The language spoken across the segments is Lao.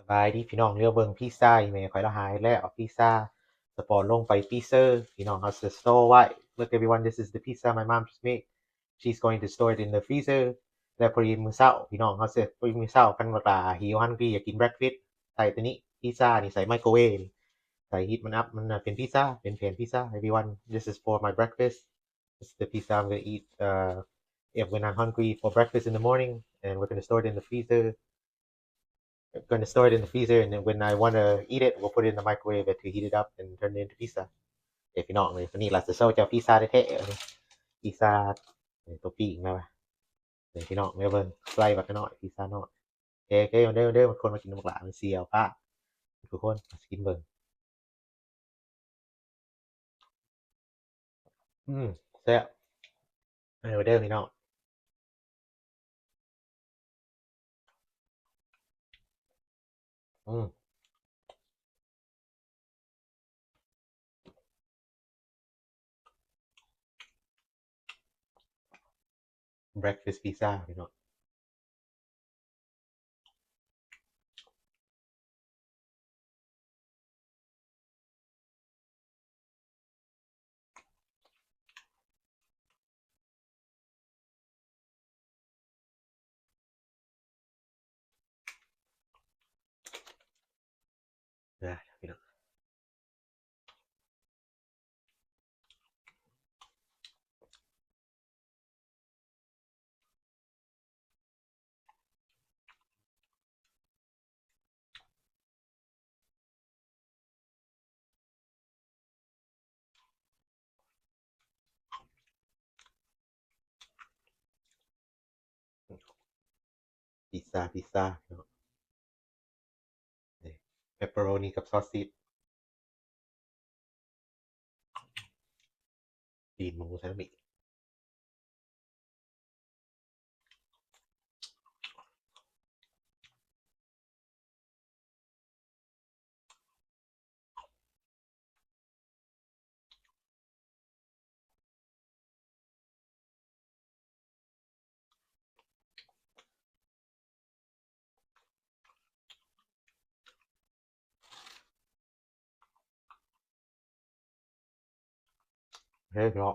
ສະບາຍດີພີ່ນ້ອງ ລຽວເບິ່ງພິຊາ ອີ່ແມ່ຂ້ອຍລະຫາຍແລ້ວ ພິຊາ ສະປອນລົງໄປຟຣີເຊີ ພີ່ນ້ອງ ເຮົາຊິສະໂຕໄວ້. Look everyone, this is the pizza my mom just made. She's going to store it in the freezer. ແລ້ວພໍດີມື້ເຊົ້າ ພີ່ນ້ອງ ເຮົາຊິ ພໍດີມື້ເຊົ້າ ຄັນບັກຫຼ້າຫິວ hungry ຢາກກິນ breakfast ໃສ່ໂຕນີ້ ພິຊານີ້ໃສ່ໄມໂຄເວຟ ໃສ່ heat ມັນ up ມັນເປັນພິຊາ ເປັນແຜ່ນພິຊາ. Everyone, this is for my breakfast. This is the pizza I'm gonna eat, uh, if when I'm hungry for breakfast in the morning, and we're gonna store it in the freezer. Gonna store it in the freezer, and then when I wanna eat it, we'll put it in the microwave to heat it up and turn it into pizza. ເອີ ພີ່ນ້ອງເອີຍ ນີ້ລະ ຊິໂຊເຈົ້າພິຊາແທ້ໆ ພິຊາ ໂຕປີ້ງແລ້ວ ນີ້ພີ່ນ້ອງ ເດີເບິ່ງ ສະໄລບັກນ້ອຍ ພິຊານ້ອຍ. ເອີ ເອີ ເດີ ເດີ ຄົນມາກິນນຳບັກຫຼ້າ ມັນເສຍປາກ ທຸກຄົນ ມາກິນເບິ່ງ. ອືມ ແຊບ ມາເດີພີ່ນ້ອງ. ອືມ breakfast pizza ພີ່ນ້ອງ. ນະ ພີ່ນ້ອງ. ພິຊາ ພິຊາເນາະ ເປັບເປີໂຣນີກັບຊອດຊີສ ຕີນໝູຊາລາມິ. ເຮີຍເນາະ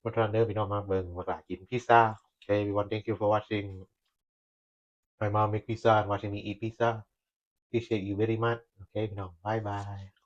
ມາເດີພີ່ນ້ອງ ມາເບິ່ງບັກຫຼ້າກິນພິຊາ. Okay everyone, thank you for watching my mom make pizza and watching me eat pizza. Appreciate you very much. Okay ພີ່ນ້ອງ ບາຍບາຍ.